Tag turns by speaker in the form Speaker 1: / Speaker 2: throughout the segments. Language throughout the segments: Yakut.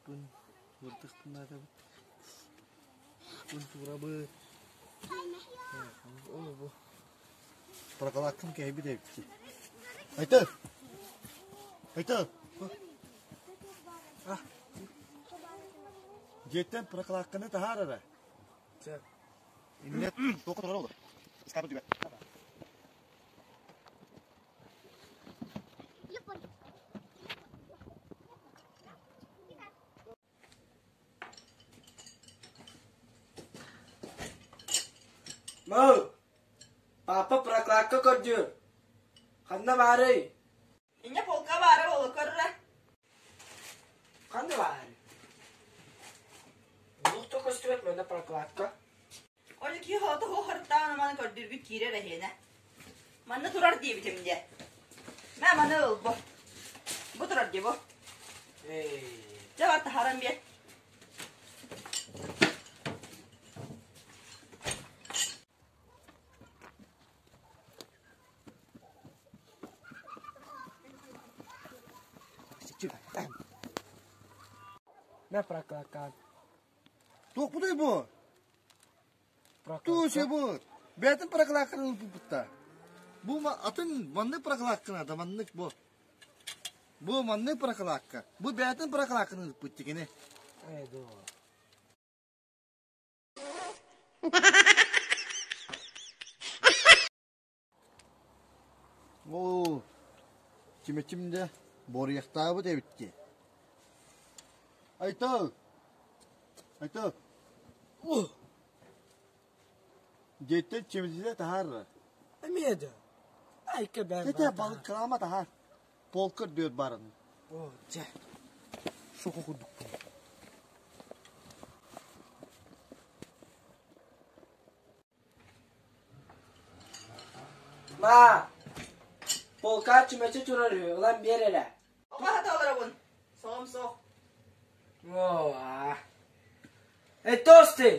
Speaker 1: Бун уурдахпын наадабыт. Бун туурабыт. Оо бу прокладкам кэһэйбит эбит. Айта! Айта! А Дьиэттэн прокладканы таһаар эрэ. Иннэ туохха турар олор? Ыскаапы түгэр.
Speaker 2: Мыл, папа прокладка көрдүүр. Ханна баарый?
Speaker 3: Инньэ полка баара буолуо көрөрө.
Speaker 2: Ханна баарый? Олох да көстүбэт манна прокладка.
Speaker 3: Ол киһи хоото хоһортаан маны көрдүүргүт киирэр эһиэнэ. Манна турар диэбитим дии. Мэ маны ыл бу. Бу турар дии бу. Дьэ бар таһааран биэр.
Speaker 2: Мэ прокладка.
Speaker 1: Туохпутуй бу? Туох бу? Бэйэтин прокладканы ылбыппыт Бу атын маннык прокладканы да маннык бу. Бу маннык прокладка. Бу бэйэтин прокладканы ылбыт кини.
Speaker 2: Э, доо.
Speaker 1: Оо, чимэчим дэ буоруйахтаабыт эбит дии. Айтал! Айтал! Дьиэттэн чимэтитэ таһаарра.
Speaker 2: Эмиэ да. Айка бэр
Speaker 1: Ити балык кылаама таһаар. Полка үрдүгэр баарын.
Speaker 2: Оо, дьэ. Шоко курдукпун. Ма, полка чүмэчи турар үһү, ылан биэр эрэ.
Speaker 3: Оҕо олоробун. Соҕом суох.
Speaker 2: Оо, аа. Эй, тосты!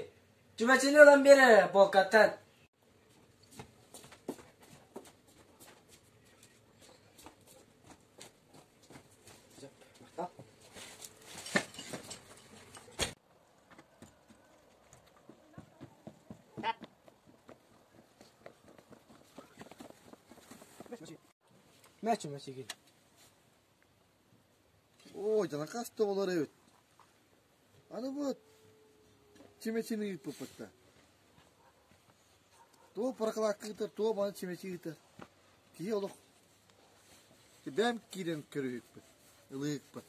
Speaker 2: Чүмэчини ылан биэр эрэ полкаттан. Мэчи мэчигин.
Speaker 1: Ой, дьана хас да болар эбит. Аны бу чимэчини ыыппыппыт Туох прокладка ыытар, туох маны чимэчи ыытар. Киһи олох бэйэм киирэн көрүһүкпүт, ылыһыкпыт.